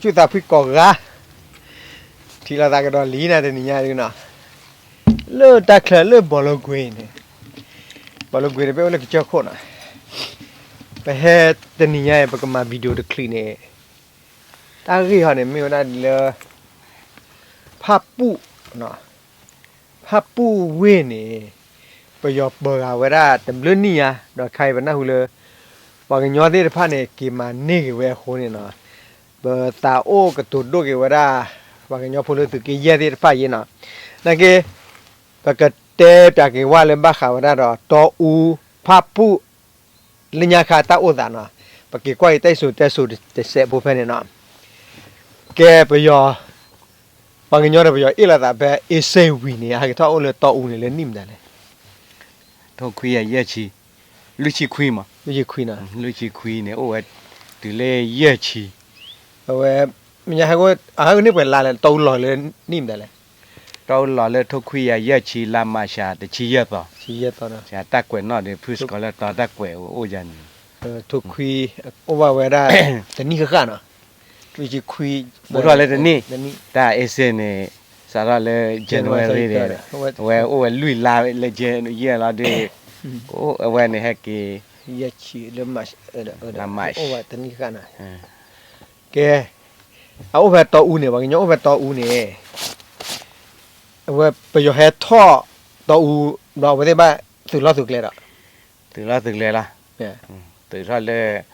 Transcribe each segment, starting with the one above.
ဆူၣ်သးဖှံကိးဂၤ, ထံၣ်လိာ်သးကဒီးလံနၤတနံၤညါဒ်နီၤ, လၢတၢ်ချၢလၢဘီလိကွ့ၤန့ၣ်, ဘီလိကွ့ၤတဘ့ၣ်အိၣ်လၢကစၢၢ်ခိၣ်နီၤ, ပဟဲတနံၤညါအံၤ ပကမၤ video တချံးန့ၣ်, တၢ်ဂ့ၢ်ဟီန့ၣ် မ့ၢ်ဝဲဒၣ်လၢ ဖၣ်ပူၣ် ဖၣ်ပူၣ်ဝ့ၢ်န့ၣ် ပယီၤပၢၤဂၤဝဲဒၣ်တဘျုးနံၣ်ညါ, ဒီးခါအံၤပနၢ်ဟူလၢ ပှၤကညီသ့ၣ်တဖၣ်န့ၣ် က့ၤမၤန့ၢ်က့ၤဝဲအဃိန့ၣ်နီၤ, ပသးအိၣ်ကတိၤဒိၣ်က့ၤဝဲဒၣ် ပှၤကညီဖိလၢသုးက့ယဲၢ်သ့ၣ်တဖၣ်အံၤနီၤ, နာ်က့ ပကတဲပၠးက့ၤဝဲလၢဘၣ်ဃးဝဲဒၣ်ဒီး တီအူ ဖၣ်ပူၣ် လၢညါခါတၢ်အိၣ်သးနီၤ, ပက့ၤကွၢ်အံၤတၢ်စံၣ်စိၤတဲစိၤတစဲးဖိဖဲန့ၣ်နီၤ, ကဲပယီၤ ပှၤကညီဒီးပယီၤအ့ၣ်လိာ်သးဖဲ အ့စ့ၣ်ဝံၤန့ၣ် ဟဲက့ၤထီၣ်အိၣ်လၢတီအူန့ၣ် လၢနံၣ်မတၤလဲၣ်, ထိခွံယၤယဲၢ်ဆံ, လွံၢ်ဆံခွံမး, လွံၢ်ဆံခွံန့ၣ် အိၣ်ဝဲတုၤလၢယဲၢ်ဆံ, အဝဲ မ့ၢ်ညါဟဲက့ၤ အဟဲက့ၤန့ၢ်ပှဲၤလါလဲၣ်, တီအူလီၤလၢနံၣ်မတၤလဲၣ်, တီအူလီၤလၢထိခွံယၤယဲၢ်ဆံ လါမၢ်ၡး တဆံယဲၢ်သီ, တၢ်ကွဲးနီၣ်ဒီး ဖုစကီၤလၢတီ တၢ်ကွဲးအိၣ်ယၤန့ၣ် ထိခွံ အိၣ်ဘၣ်ဝဲဒၣ် တနံၣ်ဃၣ်ဃၣ်နီၤ, လွံၢ်ဆံခွံ ဘူးထီၣ်လၢတနံၣ်, တၢ်အ့စ့ၣ်န့ၣ် စးထီၣ်လၢ January ဒီး အဝဲအိၣ်ဝဲလွံၢ်လါလၢ January လီၤဒီး အဝဲန့ၣ်ဟဲက့ၤ လါမၢ်ၡး, ကဲ အအိၣ်ဖဲတီအူန့ၣ် ပှၤကညီအိၣ်ဖဲတီအူန့ၣ် အဝဲပယီၤဟဲထီၣ်တီအူ ဘျီအဝဲသ့ၣ်ဘၣ်သုးလီၢ်သုးကျဲဒီး သုးလီၢ်သုးကျဲလီၤ, သုးထီၣ်လၢ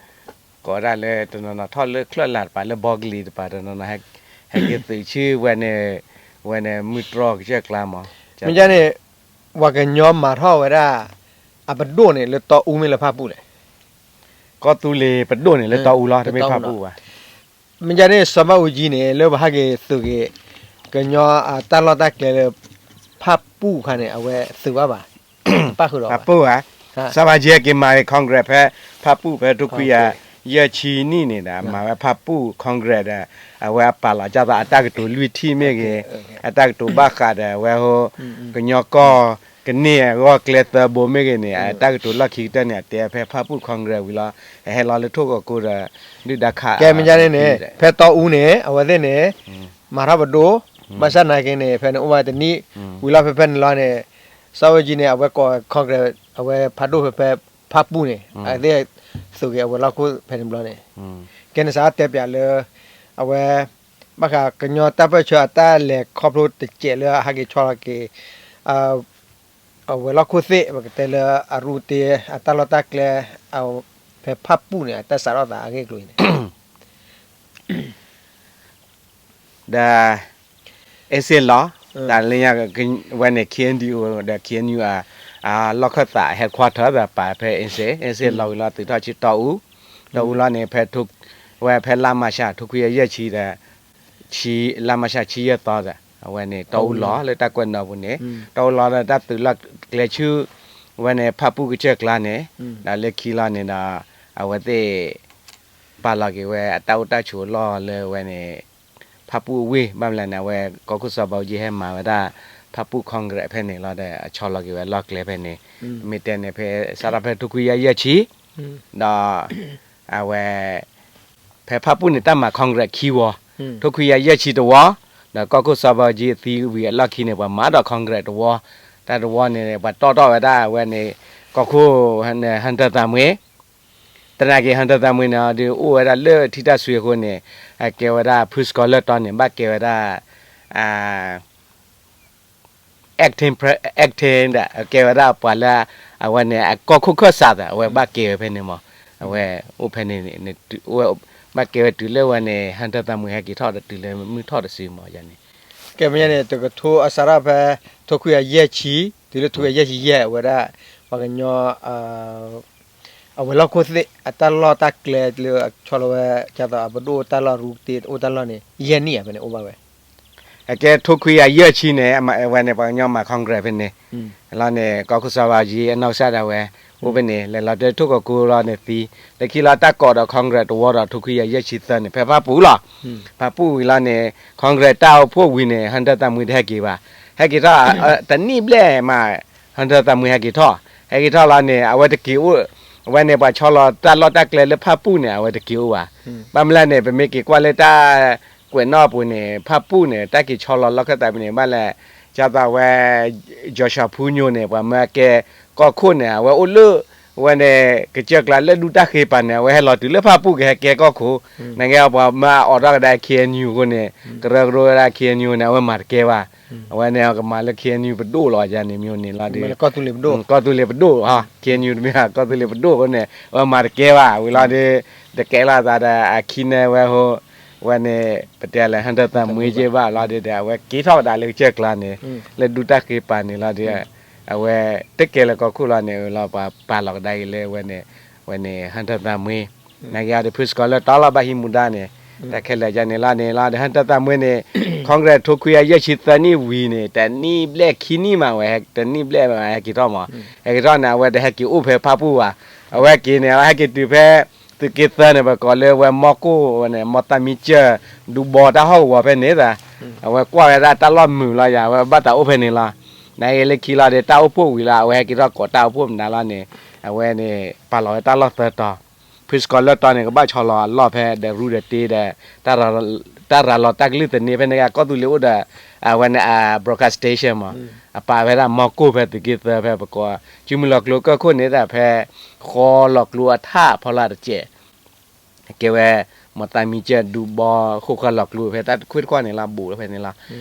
ကိးဝဲဒၣ်လၢတနီၤနီၤထီၣ်လၢချၢၣ်လၢ်တပၤ လၢဘီကလံၤတပၤ တနီၤနီၤ ဟဲက့ၤသုးဆူဝဲန့ၣ်, ဝဲန့ၣ်မုၢ်တြီၢ်ကစၢၢ်ကျါမး, မ့ၢ်ဒ်န့ၣ် ပှၤကညီမၤထီၣ်ဝဲဒၣ် အပဒိၣ်န့ၣ် လၢတီအူမ့ၢ်လၢဖၣ်ပူၣ်လဲၣ်, ကီၢ်သူလ့ၤပဒိၣ်န့ၣ် လၢတီအူလီၤ တမ့ၢ်ဖၣ်ပူၣ်ဘၣ် မ့ၢ်ဒ်န့ၣ် စီၤဘၣ်အူကၠံန့ၣ် လၢပဟဲက့ၤသုးက့ၤ ကညီအတၢ်လီၢ်တၢ်ကျဲလၢ ဖၣ်ပူၣ်ခါန့ၣ် အဝဲသုးဘၣ်ဘၣ်, ပၣ်ဃုာ်ဒီးဘၣ်, စီၤဘၣ်အူကၠံက့ၤမၤ Congress ဖဲ ဖၣ်ပူၣ်ဖဲထိခွံယၤယဲၢ်ဆံနံၣ်န့ၣ်ဒီး မၤဝဲဖၣ်ပူၣ် Congress ဒီး အဝဲအပာ်လီၤကၢ်သးအတၢ်ကတိၤလွံၢ်ထံၣ်မ့ၢ်ဂ့ၤ, အတၢ်ကတိၤဘၣ်ဃးဒီးအဝဲဟိ ကညီကီၢ်ကန့ၢ်အဂီၢ်ကျဲသၢဘိမ့ၢ်ဂ့ၤန့ၣ် အတၢ်ကတိၤလီၢ်ခံကတၢၢ်န့ၣ် အတဲဖဲဖၣ်ပူၣ် Congress ဝံၤလီၤ, အဟဲလီၤလၢထိၣ်ကီၢ်ကိဒီး ဒုၣ်ဒါခး ကဲမ့ၢ်ဒ်န့ၣ်န့ၣ် ဖဲတီအူန့ၣ် အဝဲသ့ၣ်န့ၣ် မၤထီၣ်ပဒိၣ်, ဘၣ်ဆၣ်နာ်က့န့ၣ် ဖဲန့ၣ်အိၣ်ဝဲတနံၣ်, ဝံၤလီၤဖဲဖဲန့ၣ်လီၤန့ၣ် စီၤဘၣ်အူကၠံန့ၣ် အဝဲကိး Congress အဝဲဖးဒိၣ်ဖဲဖဲ ဖၣ်ပူၣ်န့ၣ် အဝဲသ့ၣ်သုးက့ၤအဝဲၤလီၢ်ခိၣ်ဖဲန့ၣ်ဘျီန့ၣ်, ကဲန့ၣ်စးတဲပၠးလၢ အဝဲ ဘၣ်ဃးကညီတၢ်ပၢၢ်ဆၢအတၢ်လဲၤခီဖျိတစဲးလၢအဟဲက့ၤဆီလီၤက့ၤ အဝဲၤလီၢ်ခိၣ်သ့ၣ် ပကတဲလၢအရူတ့ အတၢ်လီၢ်တၢ်ကျဲ ဖဲဖၣ်ပူၣ်န့ၣ် အတၢ်စးထီၣ်သးအဂ့ၢ်အကျိၤအံၤန့ၣ် ဒီး အ့စ့ၣ်လီၤ, တၢ်လၢညါ ဝဲန့ၣ် ခ့ၣ်အဲၣ်ယူၣ် ဒီး ခ့ၣ်အဲၣ်ယူၣ် အလီၢ်ခၢၣ်သး headquarter ဒီးပာ်ဖဲ အ့စ့ၣ်, အ့စ့ၣ်လီၤဝံၤလီၤ သုးထီၣ်ဆူတီအူ, တီအူလီၤန့ၣ် ဖဲ ဝဲဖဲလါမၢ်ၡး ထိခွံယၤယဲၢ်ဆံဒီး လါမၢ်ၡးဆံယဲၢ်သီဒီး အဝဲန့ၣ် တီအူလီၤလၢတၢ်ကွဲးနီၣ်ပူၤန့ၣ် တီအူလီၤဒီးတၢ်သုးလီၢ်ကျဲဆူ ဝဲန့ၣ် ဖၣ်ပူၣ်ကစၢၢ်ကျါန့ၣ် ဒီးလၢခံလီၤန့ၣ်ဒီး အဝဲသ့ၣ် ပာ်လီၤက့ၤဝဲအတၢ်အိၣ်တၢ်ဆိးအလီၢ်လၢဝဲန့ၣ် ဖၣ်ပူၣ်အဝ့ၢ် ဘၣ်မနုၤလဲၣ်န့ၣ် အဝဲကီၢ်ခိၣ်စီၤဘၣ်အူကၠံဟဲမၤဝဲဒၣ် ဖၣ်ပူၣ် Congress ဖဲန့ၣ်လီၤဒီး အဆီလီၤက့ၤဝဲလီၢ်ကျဲဖဲန့ၣ် မ့ၢ်တဲန့ၣ် ဖဲ စးထီၣ်ဖဲထိခွံယၤယဲၢ်ဆံ ဒီး အဝဲ ဖဲဖၣ်ပူၣ်န့ၣ် တၢ်မၤ Congress ခံဝီ, ထိခွံယၤယဲၢ်ဆံတဝီ, ဒီးကီၢ်ခိၣ်စီၤဘၣ်အူကၠံအသံဝံၤအလီၢ်ခံန့ၣ် ပှၤမၤဒီး Congress တဝီ, တၢ်တဝီန့ၣ် ပှၤတီၣ်ထီၣ်ဝဲဒၣ်အဝဲန့ၣ် ကီၢ်ခိၣ် ဟၢၣ်တၢၣ်သးမှ့ၤ, သနာ်က့ ဟၢၣ်တၢၣ်သးမှ့ၤန့ၣ်ဒီး အိၣ်ဝဲဒၣ်လၢထံတၢ်ဆွံအဃိန့ၣ် အကဲဝဲဒၣ်ဖုစကီၤလၢၢ်တီန့ၣ် ဘၣ်ကဲဝဲဒၣ် acting pre- acting ဒီး ကဲဝဲဒၣ်ပှၤလၢ အဝဲန့ၣ် အကီၢ်ခိၣ်ခၢၣ်စးဒီး အဝဲဘၣ်ကဲဝဲဖဲန့ၣ်မး, အဝဲအိၣ်ဖဲန့ၣ်န့ၣ် ဘၣ်ကဲဝဲတုၤလၢဝဲန့ၣ် ဟၢၣ်တၢၣ်သးမှ့ၤဟဲက့ၤထီၣ်ဒီးတုၤလၢမုၢ်ထီၣ်တစုမးယၤန့ၣ်, ကဲမ့ၢ်ညါန့ၣ် တကထိအစးထီၣ်ဖဲ ထိခွံယၤယဲၢ်ဆံ တုၤလၢထိခွံယၤယဲၢ်ဆံယဲၢ် အဝဲဒၣ် ပှၤကညီ အဝဲၤလီၢ်ခိၣ်သ့ၣ် အတၢ်လီၢ်တၢ်ကျဲလၢအဆီလီၤဝဲ ဒ်သိးအပဒိၣ်တၢ်လီၢ် ရူတ့အိၣ်တၢ်လီၢ်န့ၣ် ယဲၢ်နံၣ်ဧါ ဖဲန့ၣ်အိၣ်ဘၣ်ဝဲ အကဲထိခွံယၤယဲၢ်ဆံန့ၣ် အဝဲန့ၣ် ပှၤကညီမၤ Congress ဖဲန့ၣ်, လီၤန့ၣ် ကီၢ်ခိၣ်စီၤဘၣ်အူကၠံအနီၢ်ကစၢ်ဒၣ်ဝဲ အိၣ်ဖဲန့ၣ် လဲၤလီၤတဲထိၣ်ကီၢ်ကိလီၤန့ၣ်သံ, လၢခံလီၤတၢ်ကိးဒီး Congress တဝီဒီး ထိခွံယၤယဲၢ်ဆံသၢန့ၣ် ဖဲဖၣ်ပူၣ်လီၤ, ဖၣ်ပူၣ်ဝံၤလီၤန့ၣ် Congress တၢ်အိၣ်ဖှိၣ်ဝံၤန့ၣ် ဟၢၣ်တၢၣ်သးမှ့ၤတဟဲက့ၤဘၣ်, ဟဲက့ၤထီၣ် တနံၣ်ဘျဲၣ်မး ဟၢၣ်တၢၣ်သးမှ့ၤဟဲက့ၤထီၣ်, ဟဲက့ၤထီၣ်လီၤန့ၣ် အဝဲတက့ၤအိၣ် အဝဲန့ၣ် ပှၤဆီလီၤတၢ်လီၢ်တၢ်ကျဲလၢဖၣ်ပူၣ်န့ၣ် အဝဲတက့ၤအိၣ်ဘၣ်. ဘၣ်မနုၤလဲၣ်န့ၣ် ပမ့ၢ်က့ၤကွၢ်လၢတၢ်ကွဲးနီၣ်အပူၤန့ၣ် ဖၣ်ပူၣ်န့ၣ် တၢ်က့ၤဆီလီၤလီၢ်ခၢၣ်သးပူၤန့ၣ် ဘၣ်လဲၣ် ကၢ်သးဝဲ ကၠီၤၡၤဖူညိၣ်န့ၣ် ပှၤမၢအကဲကီၢ်ခိၣ်န့ၣ် အဝဲအိၣ်လၢ အဝဲန့ၣ် ကစၢၢ်ကျါလၢဒူတၢ်ဃ့ပာ်န့ၣ် အဝဲဟဲလီၤတုၤလၢဖၣ်ပူၣ်ကဟဲကဲကီၢ်ခိၣ်, နာ်က့ပှၤမၢအအိးထီၣ်ကဒါ ခ့ၣ်အဲၣ်ယူၣ် အဃိန့ၣ် ကရၢကရိဝဲဒၣ် ခ့ၣ်အဲၣ်ယူၣ် န့ၣ် အဝဲမၤတကဲဘၣ်. အဝဲန့ၣ်ကမၤလၢ ခ့ၣ်အဲၣ်ယူၣ် ပဒိၣ်လီၤယၤန့ၣ် မ့ၢ်န့ၣ်လီၤဒီး ကီၢ်သူလ့ၤပဒိၣ်, ခ့ၣ်အဲၣ်ယူၣ် တမ့ၢ် ကီၢ်သူလ့ၤပဒိၣ်အဃိန့ၣ် အဝဲမၤတကဲဘၣ်ဝံၤလီၤဒီး တကဲလီၤသးဒီးအခံန့ၣ်ဝဲဟိ အဝဲန့ၣ် ပတဲလၢ ဟၢၣ်ထၢၣ်သးမှံက့ဘၣ်လီၤဒီး အဝဲက့ၤထီၣ်ကဒါလၢကစၢၢ်ကျါန့ၣ် လၢဒူတၢ်ဃ့ပာ်န့ၣ်လီၤဒီး အဝဲတကဲလၢကီၢ်ခိၣ်လီၤန့ၣ်လီၤ ပှၤပာ်လီၤကဒါက့ၤလၢအဝဲန့ၣ် ဝဲန့ၣ် ဟၢၣ်ထၢၣ်သးမှံ နာ်က့ဒီး ဖုစကီၤလၢတီလီၤဘၣ်ဟံးမူဒါန့ၣ် တၢ်ခဲလၢာ်ယါန့ၣ်လီၤန့ၣ်လီၤဒီး ဟၢၣ်ထၢၣ်သးမှံန့ၣ် Congress ထိခွံကယၤယဲၢ်ဆံသၢနံၣ်ဝံၤန့ၣ် တနံၣ်ဘျဲၣ်ခံနံၣ်မးဝဲ တနံၣ်ဘျဲၣ်မးဟဲက့ၤထီၣ်မး, ဟဲက့ၤထီၣ်န့ၣ် အဝဲတဟဲက့ၤအိၣ်ဖဲဖၣ်ပူၣ်ဘၣ်, အဝဲက့ၤန့ၣ် အဝဲဟဲက့ၤတုၤဖဲ သုးက့သၢန့ၣ် ပကိးလၢဝဲမီၢ်ကိၢ်ဝဲန့ၣ် မီၢ်သၣ်မံစၢၢ် ဒူဘီတၢ်ဟီၣ်ကဝီၤဖဲန့ၣ်သၢ အဝဲကွၢ်ဝဲဒၣ်တၢ်လီၢ်မုာ်လီၤယၤ အဝဲဘၣ်သးအိၣ်ဖဲန့ၣ်လီၤ. နာ်က့လၢခံလီၤဒီး တၢ်အိၣ်ဖှိၣ်ဝံၤလီၤ အဝဲဟဲက့ၤထီၣ်ကိးတၢ်အိၣ်ဖှိၣ်မနုၤလီၤန့ၣ် အဝဲန့ၣ် ပာ်လီၤဝဲတၢ်လီၢ်သၢတီၤ, ဖုစကီၤလၢတီန့ၣ် ကဘၣ်ဆီလီၤအလီၢ်ဖဲဒီးရူဒီးတ့ဒီး တၢ်ရၤလီၤတၢ်ကလုၢ်သန့ဖဲန့ၣ် ကီၢ်သူလ့ၤအိၣ်ဒီး အဝဲန့ၣ် အ broadcast station မး, အပာ်ဝဲဒၣ်မီၢ်ကိၢ်ဖဲသုးက့သၢဖဲပကိး စုမုၢ်လီၤကျိကၢၢ်ခိၣ်န့ၣ်ဒၣ်ဖဲ ဃီလီၤကျိအထးဖီလာ်တစဲး ကဲဝဲ မီၢ်သၣ်မံစၢၢ်ဒူဘီ ဃိၣ်ဃၢလီၤကျိဖဲတၢ်တခွ့ၣ်တခီၣ်န့ၣ်လီၤ ဘူးလီၤဖဲန့ၣ်လီၤ.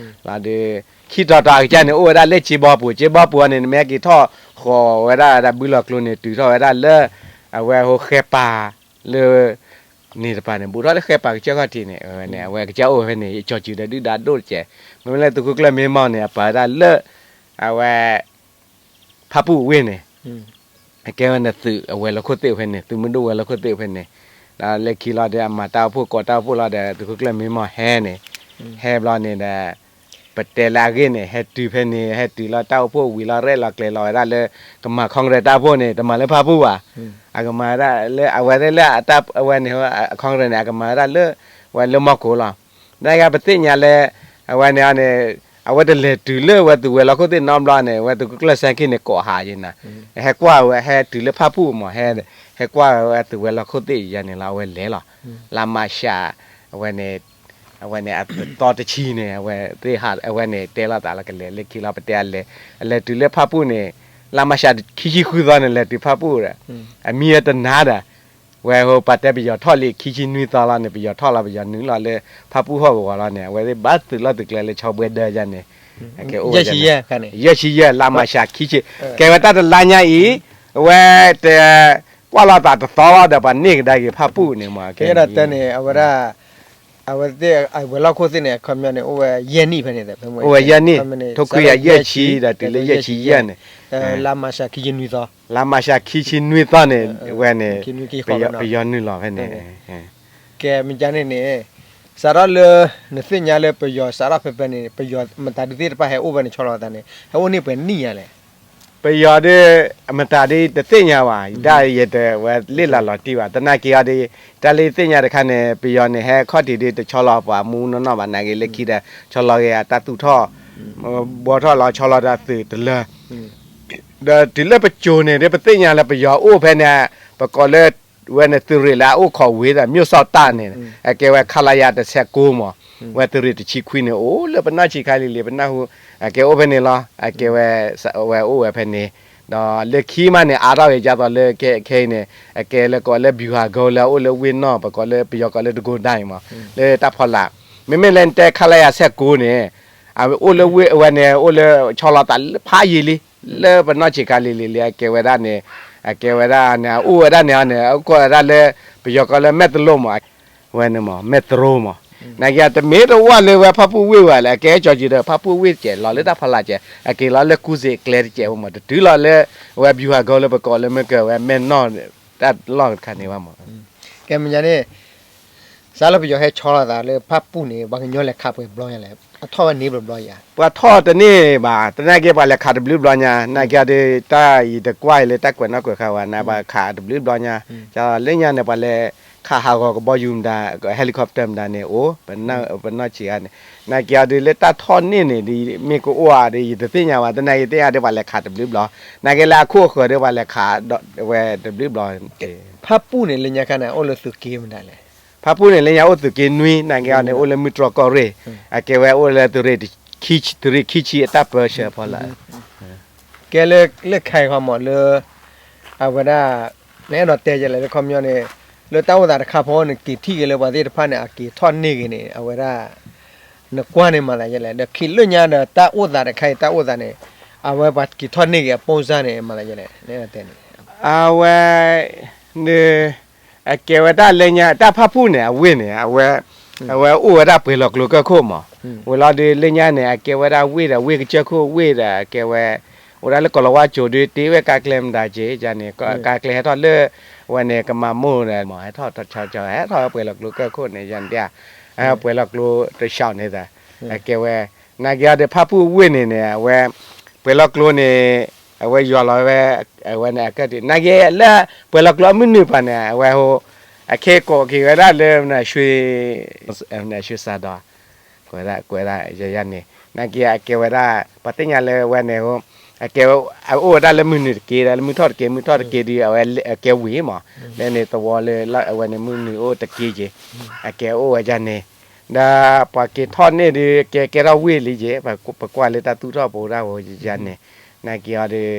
လီၤဒီး ခံတီၤတီၤအကစၢ်န့ၣ် အိၣ်ဝဲဒၣ်လၢစ့ဘီပူၤ စ့ဘီပူၤအံၤန့ၣ် နမ့ၢ်ဟဲက့ၤထီၣ်ဃီၤဝဲဒၣ်ဒၣ်ဘုလီၤကျိန့ၣ် တုၤထီၣ်ဝဲဒၣ်လၢ အဝဲဟိဃဲပာ်လၢ န့ၣ်တပၤန့ၣ် ဘူးထီၣ်လၢဃဲပာ်ကစၢၢ်ခီၣ်ထံးန့ၣ် အဝဲန့ၣ် အဝဲကစၢ်အိၣ်ဝဲဖဲန့ၣ် ကၠီၤစုၤဒီးဒုၣ်ဒါဒိၣ်တစဲး, မ့မ့ၢ်လၢသုးခိၣ်ကျၢၢ်မ့ၢ်မီၢ်န့ၣ် အပာ်ဝဲဒၣ်လၢ အဝဲ ဖၣ်ပူၣ်ဝ့ၢ်န့ၣ် အကဲဝဲန့ၣ်သုးအဝဲၤလီၢ်ခိၣ်သ့ၣ်ဖဲန့ၣ် သုးမုၢ်ဒိၣ်ဝဲၤလီၢ်ခိၣ်သ့ၣ်ဖဲန့ၣ်, ဒီးလၢခံလီၤဒီးအမၤတၢ်အိၣ်ဖှိၣ်ကိးတၢ်အိၣ်ဖှိၣ်လီၤဒီး သုးခိၣ်ကျၢၢ်မ့ၢ်မီၢ်ဟဲန့ၣ်, ဟဲဘျီန့ၣ်ဒီး ပတဲလၢအဂ့ၢ်န့ၣ် ဟဲတုၤဖဲန့ၣ် ဟဲတုၤလီၤတၢ်အိၣ်ဖှိၣ်ဝံၤလီၤ ရဲၣ်လီၤကျဲၤလီၤဝဲဒၣ်လၢ ကမၤ Congress တၢ်အိၣ်ဖှိၣ်န့ၣ် တမၤလၢဖၣ်ပူၣ်ဘၣ်, အကမၤဝဲဒၣ်လၢ အဝဲသ့ၣ်လၢအဝဲန့ၣ် Congress န့ၣ် အကမၤဝဲဒၣ်လၢ ဝဲလၢမီၢ်ကိၢ်လီၤ. နာ်က့ပသ့ၣ်ညါလၢ အဝဲန့ၣ်န့ၣ် အဝဲတလဲၤတုၤလၢဝဲသုးဝဲၤလီၢ်ခိၣ်သ့ၣ်နီတဘျီန့ၣ် ဝဲသုးခိၣ်ကျၢၢ်စဲခ့ၣ်န့ၣ် ကိးဟးယဲနၤ, ဟဲကွၢ်ဝဲ ဟဲတုၤလၢဖၣ်ပူၣ်မး ဟဲ ဟဲကွၢ်ဝဲသုးဝဲၤလီၢ်ခိၣ်သ့ၣ်ယဲန့ၣ်လီၤ အဝဲလဲၤလီၤ. လါမၢ်ၡး အဝဲန့ၣ် အဝဲန့ၣ် အသီတဆံန့ၣ် အဝဲသ့ၣ် အဝဲန့ၣ်တဲလိာ်သးလၢကလဲၤ လၢခံလီၤပတဲအလဲၤ အလဲၤတုၤလၢဖၣ်ပူၣ်န့ၣ် လါမၢ်ၡးခံဆံဃုသီန့ၣ် လဲၤတုၤဖၣ်ပူၣ်ဒီး အမံၤတနၤဒီး ဝဲဟိပာ်တဲပယီၤထီၣ်လံ ခံဆံနွံသီလီၤန့ၣ် ပယီၤထီၣ်လီၤ ပယီၤနုာ်လီၤလၢ ဖၣ်ပူၣ်ဟီၣ်ကဝီၤလီၤန့ၣ် အဝဲသ့ၣ်ဘၣ်သုးလီၢ်သုးကျဲလၢဆီဘှဲဒၢယါန့ၣ် ကဲအိၣ်ဝဲ ယဲၢ်ဆံယဲၢ် လါမၢ်ၡးခံဆံ ကဲဝဲတၢ်တလါညါအံၤ အဝဲတ ကွၢ်လိာ်သးတသီလီၤဒီးပှၤန့ၢ်ကဒါက့ၤဖၣ်ပူၣ်န့ၣ်မး ကဲဒီးတဲန့ၣ် အဝဲဒၣ် အဝဲသ့ၣ်ဝဲၤလီၢ်ခိၣ်သ့ၣ်န့ၣ် အခီပညီန့ၣ် အိၣ်ဝဲယဲၢ်နံၣ်ဖဲန့ၣ် အိၣ်ဝဲယဲၢ်နံၣ် ထိခွံကယၤယဲၢ်ဆံ ဒီးတုၤလၢယဲၢ်ဆံယဲၢ်န့ၣ် လါမၢ်ၡးခံဆံနွံသီ လါမၢ်ၡးခံဆံနွံသီန့ၣ် ဝဲန့ၣ် ပယီၤနုာ်လီၤဖဲန့ၣ် ကဲမ့ၢ်ကန့ၣ်န့ၣ် စးထီၣ်လၢ နသ့ၣ်ညါလၢပယီၤစးထီၣ်ဖဲဖဲန့ၣ် ပယီၤမတၤဒုးသ့ၣ်တဖၣ်ဟဲအိၣ်ဖဲန့ၣ်ဆီလီၤသးန့ၣ် ဟဲအိၣ်န့ၢ်ပှဲၤနံၣ်ညါလဲၣ် ပယီၤဒီး အမတၤဒ်တသ့ၣ်ညါဘၣ် ဒၣ်ယတဝဲလ့ၣ်လၤလီၤတံၢ်ဘၣ် သနာ်က့အီၤဒီး တၢ်လၢယသ့ၣ်ညါတခါန့ၣ် ပယီၤန့ၣ် ဟဲခီၣ်ထံးဒီးတဆီလီၤပှၤမူနီၢ်နီၢ်ဘၣ် နာ်က့လၢခံဒီး ဆီလီၤက့ၤအတၢ်သူၣ်ထီၣ် ဘှီထီၣ်လီၤဆီလီၤတၢ်သုးတလၢ ဒီးတုၤလၢပစိၤန့ၣ်ဒီး ပသ့ၣ်ညါလၢပယီၤအိၣ်ဖဲန့ၣ် ပကိးလၢ ဝဲန့ၣ်သုးရ့ၣ်လၢအအိၣ်ခိးဝ့ၤဒီး မျိၣ်စီၣ်တၢ်န့ၣ် အကဲဝဲ ခလရ တဆယ်ကိုးမး ဝဲသုးရ့ၣ်တဆံခွံန့ၣ် အိၣ်လၢပနီၢ်ဆံးခါလံၤလံၤ ပနၢ်ဟူ အကဲအိၣ်ဖဲန့ၣ်လီၤ အကဲဝဲ ဝဲအိၣ်ဝဲဖဲန့ၣ် ဒီးလၢခံမးန့ၣ် အါထီၣ်က့ၤဒ်သိးလၢ ခဲအံၤန့ၣ် အကဲလၢကိးလၢ ဗျူဟာကုန်း လၢအအိၣ်လၢဝ့ၢ်နီၢ် ပကိးလၢပယီၤကိးလၢ တကူၤဒၣ်အံၤမး လၢတၢ်ဖီလာ် မ့မ့ၢ်လၢနတဲ ခလရ ဆယ့်ကိုးန့ၣ် အဝဲအိၣ်လၢဝ့ၢ်အဝဲန့ၣ် အိၣ်လၢဆီလီၤသးလၢဖးယံာ်လံ လၢပနီၢ်ဆံးခါလံၤလံၤလံၤ အကဲဝဲဒၣ်န့ၣ် အကဲဝဲဒၣ်န့ၣ် အအိၣ်ဝဲဒၣ်န့ၣ်န့ၣ် အအိၣ်ခိးဝဲဒၣ်လၢ ပယီၤကိးလၢ မဲၢ်တလိၣ်မး ဝဲန့ၣ်မး မဲၢ်တလိၣ်မး နာ်က့တမ့ၢ်တဝၢ်လၢဝဲဖၣ်ပူၣ်ဝ့ၢ်ဝဲလၢ အကဲကၠီၤကံၤဒီး ဖၣ်ပူၣ်ဝ့ၢ်တကဲး လီၤလၢတၢ်ဖီလာ်ကဲး အက့ၤလီၤလၢကူစ့းကျဲတကဲးဖိမး တတုၤလီၤလၢ အဝဲ ဗျူဟာကုန်း လၢပကိးလၢမ့ၢ်ကဝဲ မဲၢ်နီၢ် တၢ်လီၢ်တခါန့ၣ်ဘၣ်မး ကဲမ့ၢ်ညါန့ၣ် စးလၢပယီၤဟဲဆီလီၤသးလၢဖၣ်ပူၣ်န့ၣ် ပှၤကညီလဲၤခးပှဲၤဘျီညါလဲၣ် အထီၣ်ဝဲန့ၢ်ဘျီဘျီယါ ပှၤထီၣ်တန့ၢ်ဘၣ် သနာ်က့ပှၤလဲၤခးတဘျုးဘျီညါ နာ်က့ဒီး တၢ်အံၤတကွၢ်အံၤလၢတၢ်ကွဲးနီၣ်ကွဲးဃါဝဲ နပှၤခးတဘျုးဘျီညါ လၢညါန့ၣ် ပှၤလဲၤ ခးဟးဂီၤကဘီယူၤမတၤ helicopter မတၤန့ၣ်အိၣ် ပနီၢ်ဆံးဂၤန့ၣ် နာ်က့ၤအီၤဒုးလၢတၢ်ထီၣ်န့ၢ်န့ၣ် ဒ်မ့ၢ်ကအိၣ်ဧါဒီး ယတသ့ၣ်ညါဘၣ် သနာ်က့ၤသ့ၣ်ညါဒီးပှၤလဲၤခးတဘျုးဘျီ နာ်က့ၤလၢအခိၣ်အဃၢၤဒီးပှၤလဲၤခးဝဲတဘျုးဘျီ ဖၣ်ပူၣ်န့ၣ် လၢညါခါန့ၣ် အိၣ်လၢသုးက့မတၤလဲၣ်. ဖၣ်ပူၣ်န့ၣ် လၢညါအိၣ်သုးက့နွံ နာ်က့ၤအီၤန့ၣ် အိၣ်လၢမုၢ်တြီၢ်ကီၢ်ရ့ၣ် အကဲဝဲအိၣ်လၢသုးရ့ၣ်ခံဆံ အတၢ်ပၢဆှၢဖီလာ် ကဲလၢ လၢခဲအံၤခီမးလၢ အဝဲဒၣ် နအဲၣ်ဒိးတဲယဲလဲၣ်လၢခီပညီန့ၣ် လၢတၢ်အိၣ်သးတခါဖီန့ၣ် က့ၤထံၣ်က့ၤလၢပှၤသ့ၣ်တဖၣ်န့ၣ် အက့ၤထီၣ်န့ၢ်ဂ့ၤန့ၣ် အဝဲဒၣ် နကွၢ်န့ၣ်မၤသးယဲလဲၣ် ဒီးခံလၢညါဒီးတၢ်အိၣ်သးတခါအံၤ တၢ်အိၣ်သးန့ၣ် အဝဲပှၤက့ၤထီၣ်န့ၢ်ဂ့ၤအပိၢ်စၢ်န့ၣ် မၤသးယဲလဲၣ် နအဲၣ်ဒိးတဲန့ၣ် အဝဲ အကဲဝဲဒၣ်လၢညါ တၢ်ဖၣ်ပူၣ်န့ၣ် အဝ့ၢ်န့ၣ် အဝဲ အဝဲအိၣ်ဝဲဒၣ်ပှဲၤလီၤကျိကၢၢ်ခိၣ်မး ဝံၤလီၤဒုးလၢညါန့ၣ် အကဲဝဲဒၣ်ဝ့ၢ်ဒီး ဝ့ၢ်ကစၢၢ်ခိၣ်ဝ့ၢ်ဒီး အကဲဝဲ အိၣ်ဒၣ်လၢကီၤလၤဝါကၠိၤဒုး တ့ဝဲကါကျဲမတၤက့ၤန့ၣ် ကါကျဲဟဲထီၣ်လၢ အဝဲန့ၣ် ကမၤမိၢ်ဒီး မ့ၢ်ဟဲထီၣ် ဟဲထီၣ်ဝဲပှဲၤလီၤကျိကၢၢ်ခိၣ်န့ၣ် ယၤန့ၣ် ပှဲၤလီၤကျိတဆှီန့ၣ် အကဲဝဲ နာ်က့ၤအီၤဒီးဖၣ်ပူၣ်အဝ့ၢ်န့ၣ်န့ၣ် အဝဲ ပှဲၤလီၤကျိန့ၣ် အဝဲယွၤလီၤဝဲ အဝဲန့ၣ်အကတၢၢ် နာ်က့ၤလၢ ပှဲၤလီၤကျိအမုၢ်နုာ်ပၤန့ၣ် အဝဲဟိ အခဲကိးက့ၤဝဲဒၣ်လၢ နရွှေစံဒီး ကွဲးဒၣ် ကွဲးဒၣ်ယၤန့ၣ် နာ်က့ၤအကဲဝဲဒၣ် ပှၤသ့ၣ်ညါလၢဝဲန့ၣ် အကဲဝဲ အအိၣ်ဝဲဒၣ်လၢမုၢ်နုာ်တက့ၢ်ဒီး လၢမုၢ်ထီၣ်တက့ၢ် မုၢ်ထီၣ်တက့ၢ်ဒီး အဝဲကဲဝံၤမး လၢန့ၣ်သဝီလၢ အဝဲန့ၣ်မုၢ်နုာ်အိၣ်တက့ၢ်က့ၤ အကဲအိၣ်ဝဲယၤန့ၣ် ဒီးပှၤက့ၤထီၣ်န့ၢ်ဒီး ကဲကဲထီၣ်ဝ့ၢ်လံက့ၤ ပကွၢ်လၢတၢ်သူၣ်ထီၣ်ပူၤဒၣ်ဝဲယၤန့ၣ် နာ်က့ၤအီၤဒီး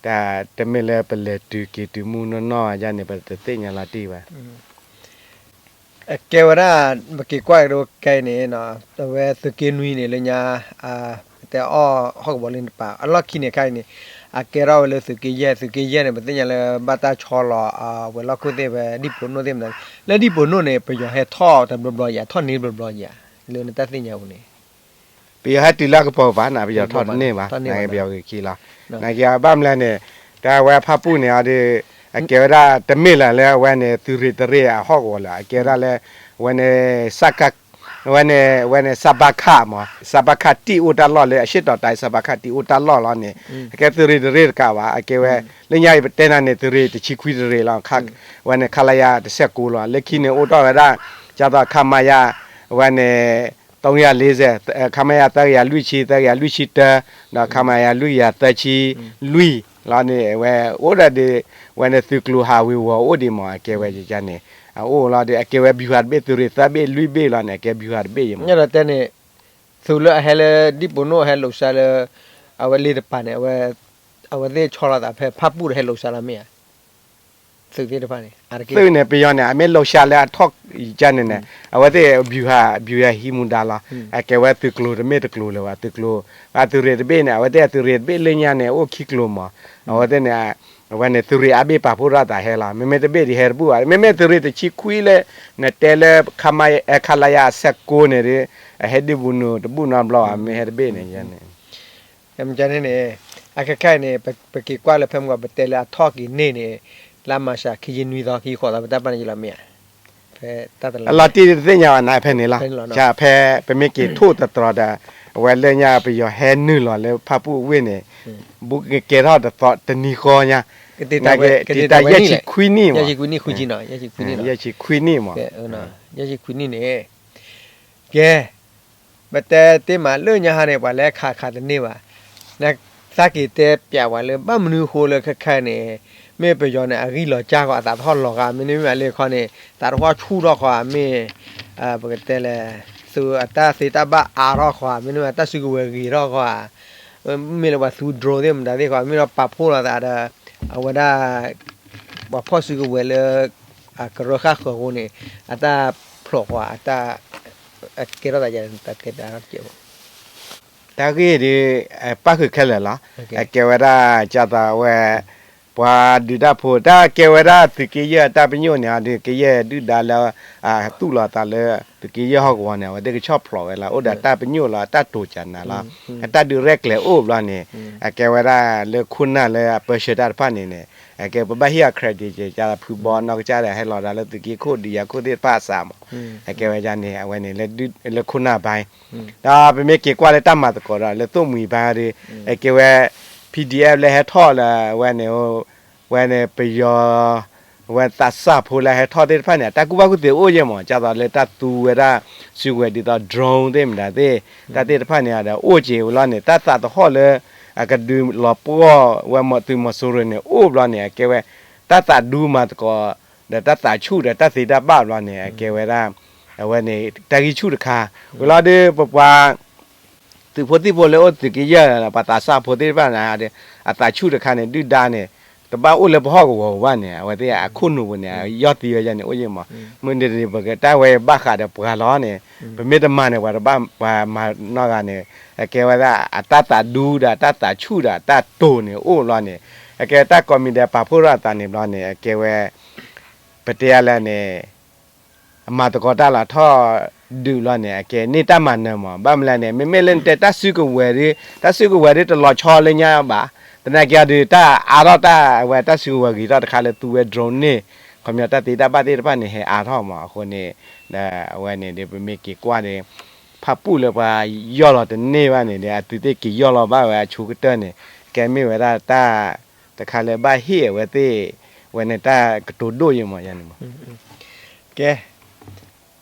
တၢ်တမ့ၢ်လၢပလဲၤတုၤက့ၤတုၤမုၢ်နီၢ်နီၢ်ယၤန့ၣ် ပတသ့ၣ်ညါလီၤတံၢ်ဘၣ် အကဲဝဲဒၣ် ပက့ၤကွၢ်က့ၤတကဲအံၤန့ၣ် အဝဲသုးက့နွံန့ၣ်လၢညါ ပတဲအီၣ်ဟီၣ်ကဝီၤလၢတပၤ အလီၢ်ခံန့ၣ်ခါအံၤန့ၣ် အကဲထီၣ်ဝဲလၢသုးက့ယဲၢ် သုးက့ယဲၢ်န့ၣ် ပသ့ၣ်ညါလၢဘၣ်တၢ်ဆီလီၤ ဝဲၤလီၢ်ခိၣ်သ့ၣ်ဝဲ ဒံၣ်ပိာ်နိၣ်သ့ၣ်မတၤ လၢဒံၣ်ပိာ်နိၣ်န့ၣ် ပယီၤဟဲထီၣ်တဘျီဘျီယၤ ထီၣ်န့ၢ်တဘျီဘျီယၤ လၢနတၢ်သ့ၣ်ညါပူၤန့ၣ် ပယီၤဟဲတုၤလၢကပီၤဘၣ်န့ၣ် ပယီၤထီၣ်တန့ၢ်ဘၣ် ပယီၤဂ့ၤခံလီၤ နာ်က့ၤအဘၣ်မလဲၣ်န့ၣ် တၢ်ဝဲဖၣ်ပူၣ်န့ၣ်အီၤဒီး အကဲဝဲဒၣ်တမ့ၢ်လၢၤလၢအဝဲန့ၣ် သုးရ့ၣ်တရ့ၣ်အဟီၣ်ကဝီၤလၢၤ အကဲဝဲဒၣ်လၢ အဝဲန့ၣ် အဝဲန့ၣ် အဝဲန့ၣ် စဘခ မး စဘခ တံၢ်အိၣ်တၢ်လီၢ်လၢအရှေ့တောင်တိုင်း စဘခ တံၢ်အိၣ်တၢ်လီၢ်လီၤန့ၣ် အကဲသုးရ့ၣ်တရ့ၣ်တကးဘၣ် အကဲဝဲ လၢညါအံၤပတဲနၤန့ၣ် သုးရ့ၣ်တဆံခွံတရ့ၣ်လီၤ အဝဲန့ၣ် ခလရ တဆယ့်ကိုးလီၤ လၢခံန့ၣ်အိၣ်ထီၣ်ဝဲဒၣ် ကၢ်သိး ခမရ အဝဲန့ၣ် သုံးရာလေးဆယ် ခမရ သၢကယၤလွံၢ်ဆံ သၢကယၤလွံၢ်ဆံတၢ ဒီး ခမရ လွံၢ်ကယၤသၢဆံလွံၢ်လီၤန့ၣ် အဝဲအိၣ်ဒၣ်ဒီး အဝဲန့ၣ်သုးကျိၤဟးဝ့ၤဝီၤအိၣ်ဒံးမး အကဲဝဲယၤန့ၣ် အအိၣ်လီၤဒီး အကဲဝဲ ဗျူဟာ တဘ့ၣ် သုးရ့ၣ်သၢဘ့ၣ်လွံၢ်ဘ့ၣ်လီၤန့ၣ် အကဲ ဗျူဟာ တဘ့ၣ်ယမး သုးလၢအဟဲလၢဒံၣ်ပိာ်နိၣ်ဟဲလိာ်စါလၢ အဝဲလ့တပၤန့ၣ် အဝဲသ့ၣ်ဆီလီၤသးဖဲဖၣ်ပူၣ်ဒီးဟဲလိာ်စါလီၤမ့ၢ်ဧါ သုးသ့ၣ်တဖၣ်န့ၣ် သုးန့ၣ် ပယီၤန့ၣ် အမ့ၢ်လိာ်စါလၢအထီၣ်ယၤန့ၣ်န့ၣ် အဝဲသ့ၣ် ဗျူဟာ ဗျူဟာ ဟံးမူဒါလီၤ အကဲဝဲသုးကျိၤတမ့ၢ်တကျိၤလၢၤဘၣ် သုးကျိၤ အသုးရ့ၣ်တဘ့ၣ်န့ၣ် အဝဲသ့ၣ်အသုးရ့ၣ်တဘ့ၣ်လၢညါန့ၣ် အိၣ်ခံကျိၤမး အဝဲသ့ၣ်န့ၣ် အဝဲန့ၣ်သုးရ့ၣ်အါဘ့ၣ်ပာ်ဖှိၣ်ထီၣ်သးဟဲလီၤ မ့မ့ၢ်တဘ့ၣ်ဒံးဟဲတဘူၣ်ဘၣ် မ့မ့ၢ်သုးရ့ၣ်တဆံခွံလၢ နတဲလၢ ခလရ အဆယ့်ကိုးန့ၣ်ဒီး အဟဲဒုးဘူးနုာ်တဘူၣ်နီတဘျီဘၣ် မ့ၢ်ဟဲတဘ့ၣ်န့ၣ်ယၤန့ၣ် မ့ၢ်န့ၣ် အခါခါအံၤန့ၣ် ပက့ၤကွၢ်လၢဖဲမုၢ်ဂီၤ ပတဲလၢအထီၣ်က့ၤန့ၢ်န့ၣ် လါမၤရှးခံဆံနွံသီ ခံဆံဃိးသီ ပတၢ်ပာ်န့ၣ်ယလီၤမ့ၢ်ဧါ ဖဲတၢ်တလါ အလီၤတံၢ်တသ့ၣ်ညါဘၣ်နၤဖဲန့ၣ်လီၤ ဖဲန့ၣ်လီၤနီၤ ဖဲပမ့ၢ်က့ၤထိၣ်သတြီၤဒီး အဝဲလၢညါပယီၤဟဲနုာ်လီၤလၢဖၣ်ပူၣ်အဝ့ၢ်န့ၣ် ဘူးကကဲထီၣ်တသီတနံၤဃီညါ ကတံာ်တာ်ဝဲ ကတံာ်တာ်ဝဲ ယဲၢ်ဆံခွံနံၣ်မး ယဲၢ်ဆံခွံနံၣ် ယဲၢ်ဆံခွံနံၣ်မး ယဲၢ်ဆံခွံနံၣ်န့ၣ် ကဲ ပတဲတ့ၢ်မးလၢညါဟါန့ၣ် ပှၤလၢခးခးတန့ၢ်ဘၣ်. နသးက့ၤတဲပျးဝဲလၢ ဘၣ်မနုၤဃိလၢခဲခါန့ၣ် မ့ၢ်ပယီၤန့ၣ် အဂံၢ်လီၤစၢ်ဃီ အသးတဟီၣ်လီၤဂာ် မ့တမ့ၢ်လၢခီန့ၣ် သးတဟီၣ်ဆူၣ်ထီၣ်ဃီ မ့ၢ် ပကတဲလဲၣ် သုးအတၢ်သ့တၢ်ဘၣ်အါထီၣ်ဃီ မ့တမ့ၢ်တၢ်စုကဝဲၤဂ့ၤထီၣ်ဃီ မ့ၢ်လၢပှၤသူ drone သ့ၣ်မတၤသ့ၣ်ဃီ မ့ၢ်ဒီးပာ်ဖှိၣ်လိာ်သးဒီး အဝဲဒၣ် ပှၤဖီၣ်စုကဝဲၤလၢ အကရၢဃၣ်ဃၢၤအဃိန့ၣ် အတၢ်ဖျိးဃီ အတၢ် ကဲထီၣ်သးယၤ တၢ်ကဲဘၣ် တၢ်ဂ့ၢ်ဒီး ပၣ်ဃုာ်ခဲလၢာ်လီၤ. အကဲဝဲဒၣ် ကၢ်သးဝဲ ပှၤဒုးတၢ်ဖိ တၢ်ကဲဝဲဒၣ်သုးက့ယဲၢ်အတၢ်ပညိၣ်န့ၣ် အသုးက့ယဲၢ်ဒုၣ်ဒါလၢ သူၣ်လီၤသးလၢ သုးက့ယဲၢ်ဟီၣ်ကဝီၤန့ၣ် အဝဲသ့ၣ်ကဆီၣ်ဖျိးဝဲလီၤ. အိၣ်ဒီးတၢ်ပညိၣ်လီၤ အတၢ်တိာ်ကၢ်နၤလီၤ. အတၢ်ဒုးရဲၣ်ကျဲၤအိၣ်ဘျီန့ၣ် အကဲဝဲဒၣ်လၢခိၣ်နၢ်လၢအပၢဆှၢတၢ်တဖၣ်န့ၣ်န့ၣ် အကဲပဘၣ်ဟ့ၣ်အီၤ credit ကၢ်သးဖုဘီနီၢ်ကစၢ်ဒီး ဟဲလီၤဒီးလၢသုးက့ခိၣ်ဒုးယၤခိၣ်သ့ၣ်တဖၣ်အစးမး အကဲဝဲဒၣ်န့ၣ် အဝဲန့ၣ် လၢခိၣ်နၢ်ဘါ ဒီးပမ့ၢ်က့ၤကွၢ်လၢတၢ်မၤသကိးဒီး လၢသိၣ်မှံၤဘါဒီး အကဲဝဲ PDF လၢဟဲထီၣ်လၢဝဲန့ၣ် ဝဲန့ၣ်ပယီၤ ဝဲသးစၢ်ဖိလၢဟဲထီၣ်သ့ၣ်တဖၣ်န့ၣ် အတၢ်ကူၣ်ဘၣ်ကူၣ်သ့အိၣ်ယဲၢ်မး, ဒ်သိးလၢတၢ်သူဝဲဒၣ်စုကဝဲၤဒ်သိး drone သ့ၣ်မတၤသ့ၣ်, တၢ်သ့ၣ်တဖၣ်န့ၣ်ဒီး အိၣ်က့ၤဝဲလီၤန့ၣ် တၢ်သးသဟီၣ်လၢ အကဒုးလီၤပှီၢ်ဝဲသုးမီၤစိရိၤန့ၣ် အိၣ်ဘျီန့ၣ် အကဲဝဲ တၢ်သးဒူမၤသကိး ဒီးတၢ်သးဆူၣ်ဒီးတၢ်သ့တၢ်ဘၣ်ဘျီန့ၣ် အကဲဝဲဒၣ် အဝဲန့ၣ် တၢ်ဂံၢ်ဆူၣ်တခါ, ဝံၤလီၤဒီး ပပှၤ သုးဖိသံၣ်ဖိလၢအိၣ်သုးက့ယဲၢ် ပှၤသးစၢ်ဖိသ့ၣ်တဖၣ်န့ၣ် အသးဆူၣ်တခါန့ၣ် ဒုၣ်ဒါန့ၣ် တဘၣ်အိၣ်လၢပဟီၣ်ကဝီၤဘၣ်န့ၣ် အဝဲသ့ၣ်အခိၣ်နူာ်ပူၤန့ၣ် ယီၢ်သံဝဲယဲၢ်န့ၣ် အိၣ်ယဲၢ်မး, မုၢ်တနံၤပကတၢ်ဝဲဘၣ်ဃးဒီးပှၤလီၤန့ၣ် ပမ့ၢ်တမၤန့ၣ် ပှၤတဘၣ်ပှၤမၤနီၢ်ဂၤန့ၣ် အကဲဝဲဒၣ် အတၢ်သးဒူဒီးတၢ်သးဆူၣ်ဒီးတၢ်တိာ်န့ၣ်အိၣ်ဘျီန့ၣ် အကဲတၢ်ကိးမံၤဒဲးပာ်ဖှိၣ်ထီၣ်အသးန့ၣ်ဘျီန့ၣ် အကဲဝဲ ပတဲအါလဲၣ်န့ၣ် အမၤသကိးတၢ်လီၤထီၣ်ဒုးလီၤန့ၣ် အကဲန့ၢ်တၢ်မၤနၢၤမး, ဘၣ်မနုၤလဲၣ်န့ၣ် မ့မ့ၢ်လၢနတဲတၢ်စုကဝဲၤဒီး တၢ်စုကဝဲၤဒီးတလီၤဆီလၢညါဘၣ်, သနာ်က့ဒီး တၢ်အါထီၣ်တၢ်ဝဲတၢ်စုကဝဲၤဂ့ၤထီၣ်တခါလၢသူဝဲ drone န့ၣ် ခီပညီတၢ်သ့တၢ်ဘၣ်သ့ၣ်တဖၣ်န့ၣ် ဟဲအါထီၣ်မးအဃိန့ၣ် ဒီးအဝဲန့ၣ်ဒီး ပမ့ၢ်က့ၤကွၢ်ဒီး ဖၣ်ပူၣ်လၢပှၤယီၢ်လီၤတန့ၢ်ဘၣ်န့ၣ်ဒီး အသုးသ့ၣ်က့ၤယီၢ်လီၤဘၣ်ဝဲအဆိကတၢၢ်န့ၣ် ကဲမ့ၢ်ဝဲဒၣ်တၢ် တခါလၢဘၣ်ဟ့ၣ်အဝဲသ့ၣ် ဝဲန့ၣ်တၢ်ကတိၤဒိၣ်ယဲၢ်မးယဲၢ်န့ၣ်မး. ကဲ,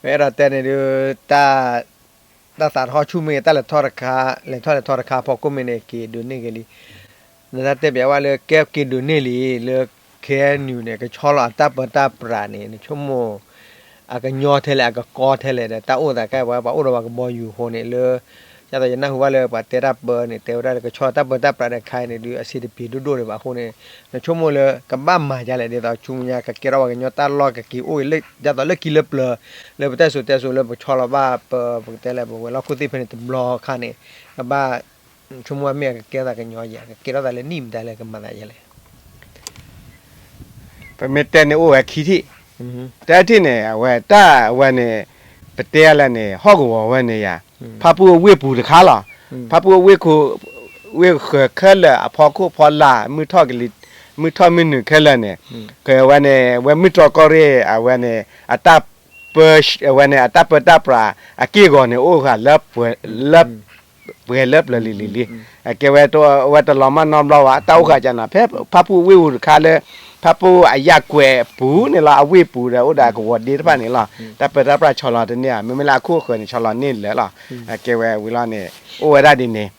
ပအဲၣ်ဒိးတဲန့ၣ်ဒုး တၢ်သးတဟီၣ်ဆူၣ်မ့ၢ်ဂ့ၤ တၢ်လဲၤထီၣ်တခါ လဲၤထီၣ်လဲၤထီတခါဖီခိၣ်မ့ၢ်န့ၣ် က့ၤဒိးန့ၢ်က့ၤလံ, နတၢ်တဲပျးဝဲလၢကဲက့ၤဒိးန့ၢ်လံ လၢ ခ့ၣ်အဲၣ်ယူၣ်န့ၣ် ကဆီလီၤအတၢ်ပၢတၢ်ပြးန့ၣ် နဆိကမိၣ် အကညီထဲလဲၣ် အကကီထဲလဲၣ်ဒီး တၢ်အိၣ်သးကဲပှၤ ပှၤအိၣ်ဒီးပှၤကဘီယူၤအဃိန့ၣ်လၢ ဒ်သိးယနၢ်ဟူဘၣ်လၢပှၤတဲတၢ်ပၢန့ၣ် တဲဝဲဒၣ်လၢ ကဆီလီၤတၢ်ပၢတၢ်ပြးဒီးခါအံၤန့ၣ်ဒုး အဆံးတပျ့ၤဒိၣ်ဒိၣ်ဒံးဘၣ်အဃိန့ၣ် နဆိကမိၣ်လၢကဘၣ်မၤဒ်လဲၣ် ဒ်သိးဆူမဲာ်ညါ ကကဲထီၣ်ပှၤကညီတၢ်လီၢ် ကက့ၤအိၣ်လၢ ဒ်သိးလၢခံလၢပျၢၤ လၢပတၢ်စံၣ်စိၤတဲစိၤလၢပဆီလီၤဘၣ်ပ ပကတဲလၢပဝဲၤလီၢ်ခိၣ်သ့ၣ်ဖဲန့ၣ်တဘျီခါန့ၣ် ကဘၣ် ဆိကမိၣ်မ့ၢ်အကကဲထီၣ်သးကညီယဲၢ် ကကဲထီၣ်သးလၢနံၣ်မတၤလဲၣ် ကမၤသးယဲၢ်လဲၣ်. ပမ့ၢ်တဲန့ၣ်အိၣ်ဝဲခံထံၣ်, တထံၣ်န့ၣ် အဝဲတၢ်အဝဲန့ၣ် ပတဲလဲၣ်န့ၣ် ဟီၣ်ကဝီၤဝဲန့ၣ်ယါ, ဖၣ်ပူၣ်အဝ့ၢ်ပူၤတခါလီၤ. ဖၣ်ပူၣ်အဝ့ၢ်ခိၣ် ဝ့ၢ်ဃၢၤခဲလၢာ် အဖီခိၣ်ဖီလာ် မုၢ်ထီၣ်ကလံၤ မုၢ်ထီၣ်မုၢ်နုာ်ခဲလၢာ်န့ၣ် ကဝဲန့ၣ် ဝဲမုၢ်တြီၢ်ကီၢ်ရ့ၣ် အဝဲန့ၣ် အတၢ်ပၢ အဝဲန့ၣ် အတၢ်ပၢတၢ်ပြး အက့ၢ်အဂီၤန့ၣ် အိၣ်ဃာ်လၢ လၢ ပှဲၤလၢပျၢၤလံၤလံၤလံ. အကဲဝဲ ဝဲတလီၤမၢ်နီတဘျီဘၣ် တၢ်အိၣ်ဃာ်ကနီၤ ဖဲဖၣ်ပူၣ်ဝ့ၢ်ပူၤတခါလၢ ဖၣ်ပူၣ်အယၣ်ကွဲးပူၤန့ၣ်လီၤ အဝ့ၢ်ပူၤဒီး အိၣ်ဒီးအကဝီၤဒ့တဖၣ်န့ၣ်လီၤ. တၢ်ပၢတၢ်ပြးဆီလီၤတန့ၢ်ဧါ မ့မ့ၢ်လၢအခိၣ်အဃၢၤန့ၣ် ဆီလီၤန့ၢ်လၢာ်လီၤ. အကဲဝဲဝံၤလီၤန့ၣ် အိၣ်ဝဲဒၣ်ဒ်န့ၣ်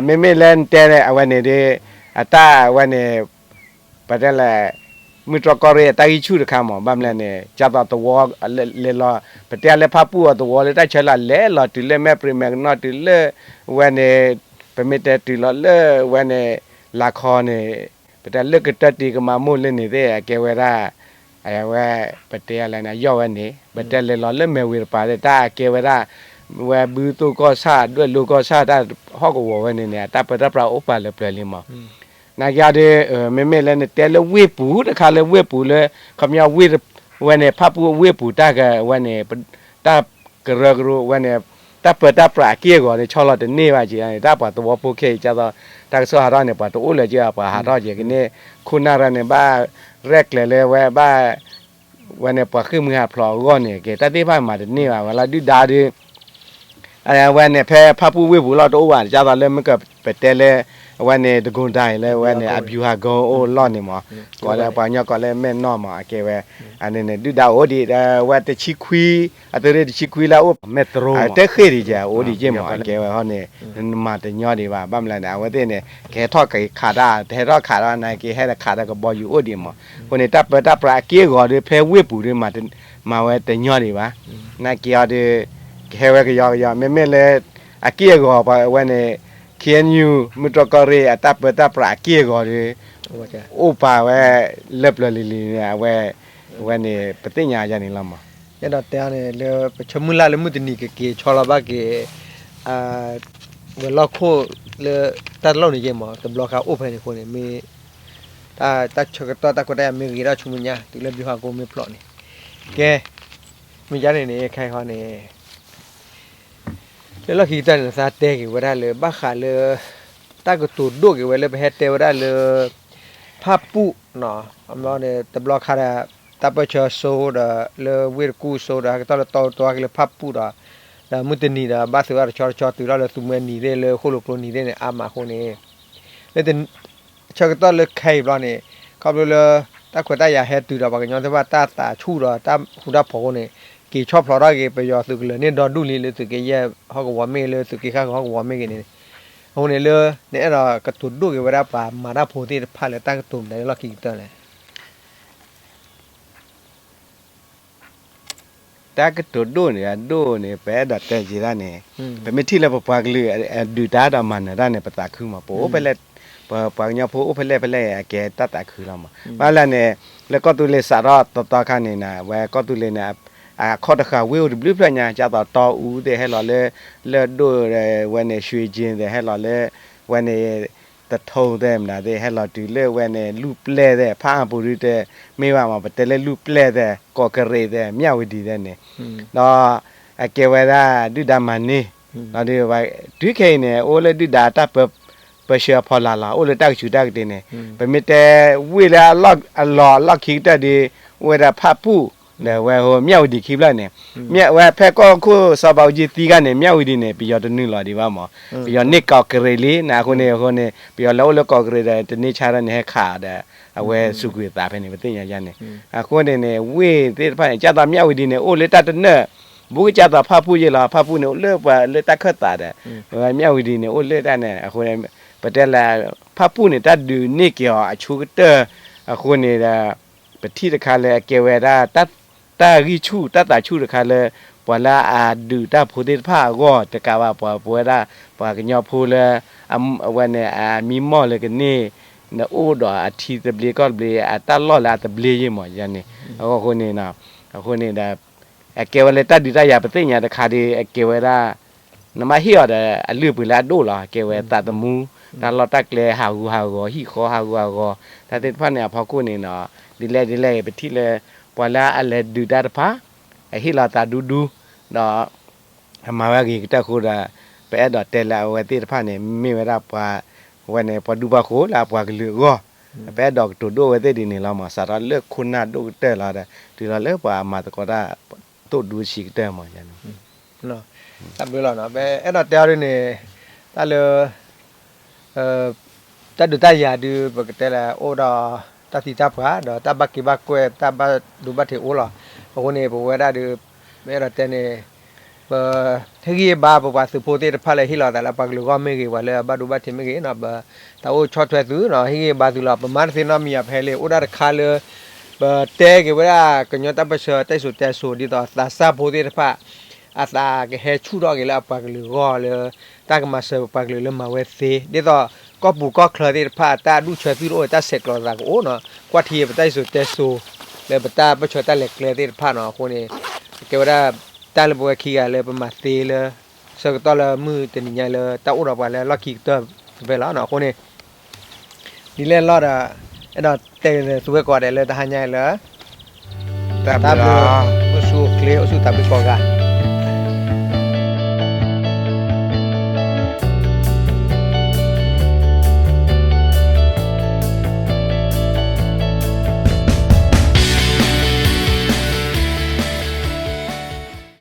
ဒီးမ့မ့ၢ်လၢနတဲအဝဲန့ၣ်ဒီး အတၢ်အဝဲန့ၣ် ပတဲလဲၣ် မုၢ်တြီၢ်ကီၢ်ရ့ၣ်အတၢ်ဂံၢ်ဆူၣ်တခါမး ဘၣ်မနုၤလဲၣ်န့ၣ် ဒ်သိးသဝီလဲၤလီၤ ပတဲလၢဖၣ်ပူၣ်အသဝီလၢတၢ်ဆၢလၢလဲၤလီၤတုၤလၢမဲၢ်ပြံမဲၢ်ကနီၣ်တုၤလၢ ဝဲန့ၣ် ပမ့ၢ်တဲတုၤလီၤလၢဝဲန့ၣ် လၢခီန့ၣ် ပတဲလၢကတၢၢ်တံၤကမၤမိၢ်လၢန့ၣ်သ့ၣ် အကဲဝဲဒၣ် အဝဲ ပတဲလဲၣ်န့ၣ် ယီၢ်ဝဲန့ၣ် ပတဲလဲၤလီၤလၢမဲၢ်ဝ့ၤတပၤသ့ၣ် တၢ်အကဲဝဲဒၣ် ဝဲဘုသိၣ်ကီၢ်ဆၣ် ဒွဲၣ်လိၤကီၢ်ဆၣ် တၢ်ဟီၣ်ကဝီၤဝဲန့ၣ်န့ၣ် အတၢ်ပၢတၢ်ပြးအိၣ်ပာ်လၢပျၢၤလံမး နာ်က့ဒီး မ့မ့ၢ်လၢနတဲလၢဝ့ၢ်ပူၤတခါလၢဝ့ၢ်ပူၤလၢ ခီပညီဝ့ၢ် ဝဲန့ၣ် ဖၣ်ပူၣ်ဝ့ၢ်ပူၤတၢ်ကဝဲန့ၣ် တၢ်ကရၢကရိဝဲန့ၣ် တၢ်ပၢတၢ်ပြးအက့ၢ်အဂီၤန့ၣ် ဆီလီၤတန့ၢ်ဘၣ်က့ၤန့ၣ် တၢ်ပှၤသဝီဖိခဲအံၤ ဒ်သိး တၢ်ကစီၣ်ဟးထီၣ်န့ၣ် ပှၤတအိၣ်လၢၤက့ၤ ပှၤဟးထီၣ်က့ၤကန့ၢ် ခိၣ်နၢ်ရၢန့ၣ် ဘၣ်ရဲၣ်ကျဲၤလၢဝဲဘၣ် ဝဲန့ၣ် ပှၤဃ့ၢ်မှံဟးဖျိးအဂီၢ်န့ၣ် ကဲတၢ်သ့ၣ်တဖၣ်မၤတန့ၢ်ဘၣ် ဝဲလၢဒုၣ်ဒါဒီး အဝဲန့ၣ် ဖဲဖၣ်ပူၣ်ဝ့ၢ်ပူၤလီၤတအိၣ်ဘၣ် ဒ်သိးလၢမ့ၢ်ကပတဲလၢ အဝဲန့ၣ် တကိတၢ်အံၤလၢဝဲန့ၣ် အဗျူဟာကုန်း အိၣ်လီၢ်န့ၣ်မး ကိးလၢပှၤကညီကိးလၢမဲၢ်နီၢ်မး အကဲဝဲ အန့ၣ်န့ၣ် ဒုၣ်ဒါအိၣ်ဒံး ဝဲတဆံခွံ အသုးရ့ၣ်တဆံခွံလၢအအိၣ် မဲၢ်တရိတကဲ အိၣ်ဒံးက့ၢ်မး အကဲဝဲဟီန့ၣ် နမၤတညီဒံးဘၣ် ဘၣ်မနုၤလဲၣ်န့ၣ် အဝဲသ့ၣ်န့ၣ် ကဟဲထီၣ်က့ၤခးတၢ် တဟဲထီၣ်ခးတၢ် နာ်က့ဟဲဒီးခးဒီးကဘီယူၤအိၣ်ဒံးမး အဃိန့ၣ် တၢ်ပၢတၢ်ပြးအက့ၢ်အဂီၤဒီး ဖဲဝ့ၢ်ပူၤဒီး မၤဝဲတညီဒံးဘၣ် နာ်က့အီၤဒီး ကဟဲဝဲကယီကယီ မ့မ့ၢ်လၢ အက့ၢ်အဂီၤပှၤဝဲန့ၣ် ခ့ၣ်အဲၣ်ယူၣ် မုၢ်တြီၢ်ကီၢ်ရ့ၣ် အတၢ်ပၢတၢ်ပြးအက့ၢ်အဂီၤဒီး အိၣ်ပာ်ဝဲ လၢပျၢၤလံၤလံၤန့ၣ် အဝဲ ဝဲန့ၣ် ပသ့ၣ်ညါယါန့ၣ်လီၤမး ယအဲၣ်ဒိးတဲအီၤန့ၣ် လၢပဆၢမုၢ်လၢ်လၢမုၢ်တနံၤကက့ၤဆီလီၤဘၣ်က့ၤ ဝဲၤလီၢ်ခိၣ်လၢ တၢ်တလိၣ်န့ၣ်ယဲၢ်မး တဘျီခါအိၣ်ဖဲန့ၣ်အဃိန့ၣ် မ့ၢ် တၢ်ဆၢကတီၢ်တၢ်ခွဲးတၢ်ယာ် မ့ၢ်ဂ့ၤထီၣ်ဆူမဲာ်ညါ တုၤလၢ ဗျူဟာကုန်း မ့ၢ်ဖျိးန့ၣ် ကဲ မ့ၢ်ယါန့ၣ်န့ၣ် ခဲအံၤန့ၣ် လၢလီၢ်ခံကတၢၢ်န့ၣ် သးတဲက့ၤဝဲဒၣ်လၢ ဘၣ်ဃးလၢ တၢ်ကတိၤဒိၣ်က့ၤဝဲလၢပဟဲတဲဝဲဒၣ်လၢ ဖၣ်ပူၣ် အမ့ၢ်န့ၣ် တဘျီခါဒီး တၢ်ပၢၢ်ဆၢစိဒီး လၢဝ့ၢ်တကူၣ်စိဒီး ဟဲကတီၢ်လၢတီတီက့ၤလၢဖၣ်ပူၣ်ဒီး ဒီးမုၢ်တနံၤဒီး ဘၣ်သုးဘၣ်တဆီတဆီ တုၤထီၣ်လၢသူမှဲနံၤသ့ၣ် လၢဃိၣ်လိာ်ကျိနံၤသ့ၣ်န့ၣ် အါမးအဃိန့ၣ် လၢ ဆၢကတီၢ်လၢခဲအံၤဘျီန့ၣ် ခီဖျိလၢ တၢ်ခွဲးတၢ်ယာ်ဟဲတုၤဒီးပှၤကညီသ့ၣ်တဖၣ်တၢ်သးဆူၣ်ဒီးတၢ်ဃူတၢ်ဖိးအဃိန့ၣ်, က့ၤဆီၣ်ဖျိးထီၣ်က့ၤ ပယီၤသုးကလၢၤန့ၢ်ဒီဒူၣ်လံလၢသုးက့ယဲၢ်ဟီၣ်ကဝီၤမ့ၢ်ဂ့ၤ လၢသုးက့ဃၣ်ဃုာ်ဟီၣ်ကဝီၤမ့ၢ်ဂ့ၤန့ၣ်, အဃိန့ၣ်လၢ နအဲၣ်ဒိးကတိၤဒိၣ်က့ၤဝဲဒၣ်ပှၤမၤတၢ်ဖိသ့ၣ်တဖၣ်လၢတၢ်ကတိၤမနုၤလၢလီၢ်ခံကတၢၢ်လဲၣ်. တၢ်ကတိၤဒိၣ်န့ၣ် အဒိၣ်န့ၣ် ပအဲၣ်ဒိးတဲက့ၤဒၣ်န့ၣ်, ပမ့ၢ်ထံၣ်လၢပပှၤကလုာ်ဒုးတၢ်ဒီးမၤနၢၤတၢ်န့ၣ် ပသးခုမး, ပအိၣ်ဖဲလဲၣ်, ပပှၤကညီဖိအိၣ်ဖဲလဲၣ်ဖဲလဲၣ်အကဲတၢ်သးခုလီၤမး. ဘၣ်လၢန့ၣ် လၢကီၢ်သူလ့ၤစးထီၣ်တီတီခါန့ၣ်နၤ ဝဲကီၢ်သူလ့ၤန့ၣ် အခီၣ်တဃာ်ဝ့ၢ်အိၣ်တဘျုးဖျၢၣ်ညါ, ကၢ်သိးတီအူသ့ၣ်ဟဲလီၤလၢ လၢၢ်ဒိၣ်ဝဲန့ၣ် ရွှေကျင်သ့ၣ် ဟဲလီၤလၢ ဝဲန့ၣ် သထူသ့ၣ်မနုၤသ့ၣ် ဟဲလီၤတုၤလၢဝဲန့ၣ် လူၢ်ပျဲၢ်သ့ၣ် ဖးအါပူၤဒုတဲ မ့ၢ်ဘၣ်မး ပတဲလၢလူၢ်ပျဲၢ်သ့ၣ် ကီးကရ့းသ့ၣ် မၠၣ်ဝတံၤသ့ၣ်န့ၣ်, ဒီးအကဲဝဲဒၣ်ဒုၣ်ဒါမၤန့ၢ်, ဒီးတုၤခဲအံၤန့ၣ် အိၣ်လၢဒုၣ်ဒါတၢ်ပၢ ပၢဆှၢအဖီလာ်လီၤ, အိၣ်လၢတၢ်ကဆူးတၢ်ကတ့ၤန့ၣ်, ပမ့ၢ်တဲဝ့ၢ်လၢအလီၢ်ခံကတၢၢ်ဒီး အိၣ်ဝဲဒၣ်ဖၣ်ပူၣ် ဒီးဝဲဟိ မၠၣ်ဝတံၤခံဖျၢၣ်န့ၣ်, ဝဲဖဲကီၢ်ခိၣ်စီၤဘးအူကၠံသံခါန့ၣ် မၠၣ်ဝတံၤန့ၣ် ပယီၤတနုာ်လီၤဒံးဘၣ်မး, ပယီၤန့ၢ်ကီးကရ့းလံ နအဃိန့ၣ် အဃိန့ၣ် ပယီၤလၢအိၣ်လၢကီးကရ့းဒီး တန့ၢ်ဆါဒီးန့ၣ် ဟဲခးဒီး အဝဲစူးကွံာ်အသးဖဲန့ၣ် ပသ့ၣ်ညါယါန့ၣ်, အဃိန့ၣ်န့ၣ် ဝ့ၢ်သ့ၣ်တဖၣ်န့ၣ် ကၢ်သိးမၠၣ်ဝတံၤန့ၣ် အိၣ်လၢတၢ်တနၢၣ်, ဘူးကစၢ်သိးဖၣ်ပူၣ်ယဲၢ်လီၤ, ဖၣ်ပူၣ်န့ၣ် အိၣ်လၢပှၤလၢတၢ်ခၢၣ်သးဒီး မၠၣ်ဝတံၤန့ၣ် အိၣ်လၢတၢ်န့ၣ် အဃိန့ၣ် ပတဲလၢ ဖၣ်ပူၣ်န့ၣ် တၢ်ဒုးန့ၢ်က့ၤအီၤအဆိကတၢၢ်, အဃိန့ၣ်ဒီး ပထံၣ်တခါလၢအကဲဝဲဒၣ် တၢ်ဂံၢ်ဆူၣ်တၢ်သးဆူၣ်တခါလၢ ပှၤလၢအဒုးတၢ်ဖိသ့ၣ်တဖၣ်အဂီၢ်တကးဘၣ် ပှၤပဝဲဒၣ် ပှၤကညီဖိလၢ အဝဲန့ၣ် အမံမီၢ်လၢကန့ၢ် နအိၣ်ဒီးအထံသဘျ့ကီၢ်သဘျ့ အတၢ်လီၢ်လၢအသဘျ့ယဲၢ်မးန့ၣ်, အဃိန့ၣ် အဃိန့ၣ်ဒီး အကဲဝဲလၢတၢ်ဒုးတၢ်ယၤပသ့ၣ်ညါတခါဒီး အကဲဝဲဒၣ် နမ့ၢ်ဟ့ၣ်အီၤဒီး အလုၢ်အပှ့ၤလၢအဒိၣ်လီၤ, ကဲဝဲသးသမူ, တၢ်လီၢ်တၢ်ကျဲဟးဂူာ်ဟးဂီၤ ဟံၣ်ဃီဟးဂူာ်ဟးဂီၤ တၢ်သ့ၣ်တဖၣ်န့ၣ်အဖီခိၣ်န့ၣ်ဒီး ဒ်လဲၣ်ဒ်လဲၣ်ဂ့ၤ ပထံၣ်လၢ ပှၤလၢအလဲၤဒုးတၢ်တဖၣ် အဟ့ၣ်လီၤသးဒူဒူ ဒီး အမၤဝဲအဂ့ၤကတၢၢ်အဃိဒီး ပအဲၣ်ဒိးတဲလၢအဝဲသ့ၣ်တဖၣ်န့ၣ် မ့ၢ်ဝဲဒၣ်ပှၤ ဝဲန့ၣ် ပှၤဒူပှၤဃိၤလၢအပှၤကလုာ်အဂီၢ်, ပအဲၣ်ဒိးကတိၤဒိၣ်ဝဲသ့ၣ်ဒ်န့ၣ်လီၤမး, စးထီၣ်လၢခိၣ်နၢ်ဒိၣ်ကတၢၢ်လီၤဒီး တုၤလီၤလၢပှၤအမၤသကိးတၢ် သိၣ်ဒူဆံးကတၢၢ်မးန့ၣ် တၢ်ဘျုးလီၤနီၤ, ပအဲၣ်ဒိးတဲအီၤဒ်န့ၣ် တၢ်လၢ တၢ်ဒုးတၢ်ယၤဒုး ပကတဲလၢအိၣ်ဒီး တၢ်သံတၢ်ပှၢ် ဒီးတၢ်ဘၣ်က့ဘၣ်ကွဲၢ် တၢ်ဘၣ်ဒိဘၣ်ထံးအိၣ်လီၤ. အဃိန့ၣ် ပဝဲဒၣ်ဒုး ပအဲၣ်ဒိးတဲန့ၣ် ပ ဟ့ၣ်ဂံၢ်ဘါပပှၤသုးဖိသ့ၣ်တဖၣ်လၢဟ့ၣ်လီၤသးလၢပှၤကလုာ်အဂီၢ်မ့ၢ်ဂ့ၤ ပှၤလၢအဘၣ်ဒိဘၣ်ထံးမ့ၢ်ဂ့ၤနီၤ ပ တၢ်အိၣ်ဆီၣ်ထွဲသုနီၤ ဟ့ၣ်ဂံၢ်ဘါသုလီၤ. ပမၤတသ့နီတမံၤယၤ ပဟဲလံ အိၣ်ဒၣ်တခါလၢ ပတဲက့ၤဝဲဒၣ် ကညီတၢ်ပၢဆှၢတၢ်စံၣ်စိၤတဲစိၤဒ်သိးသးစၢ်ဖိသ့ၣ်တဖၣ် အသးကဟဲဆူၣ်ထီၣ်က့ၤလၢအပှၤကလုာ်အဂီၢ်လၢ တၢ်ကမၤစၢၤပပှၤကလုာ်လၢမၤဝဲသ့ ဒ်သိး ကီၢ်ပူၤကီၢ်ချၢသ့ၣ်တဖၣ် တၢ်ဒူၣ်ဆၢသုတအိၣ် တၢ်ဆဲးကျိးသးကအိၣ်နီၤ ကွၢ်ထံပတၢ်စံၣ်စိၤတဲစိၤ လၢပတၢ်ပၢဆှၢတၢ်လဲၤကျဲသ့ၣ်တဖၣ်နီၤ အဃိန့ၣ် ကဲဝဲဒၣ် တၢ်လၢပဝဲခံဂၤလၢပမၤသ့လၢ ဆၢကတီၢ်လၢမုၢ်တနံၤညါလၢ တၢ်အိၣ်ဒီးပှၤလၢလီၢ်ခံကတၢၢ်ဖဲလီၤနီၤ အဃိန့ၣ် ဒ်လဲၣ်လီၤဒီး အဲၣ်ဒိးတဲသုဝဲကိးဂၤဒဲးလၢတဟါညါအံၤလၢ တၢ်ဘျုး အိၣ်ဆူၣ်အိၣ်ချ့ အိၣ်ဆူၣ်သးဘျုးကိးဂၤ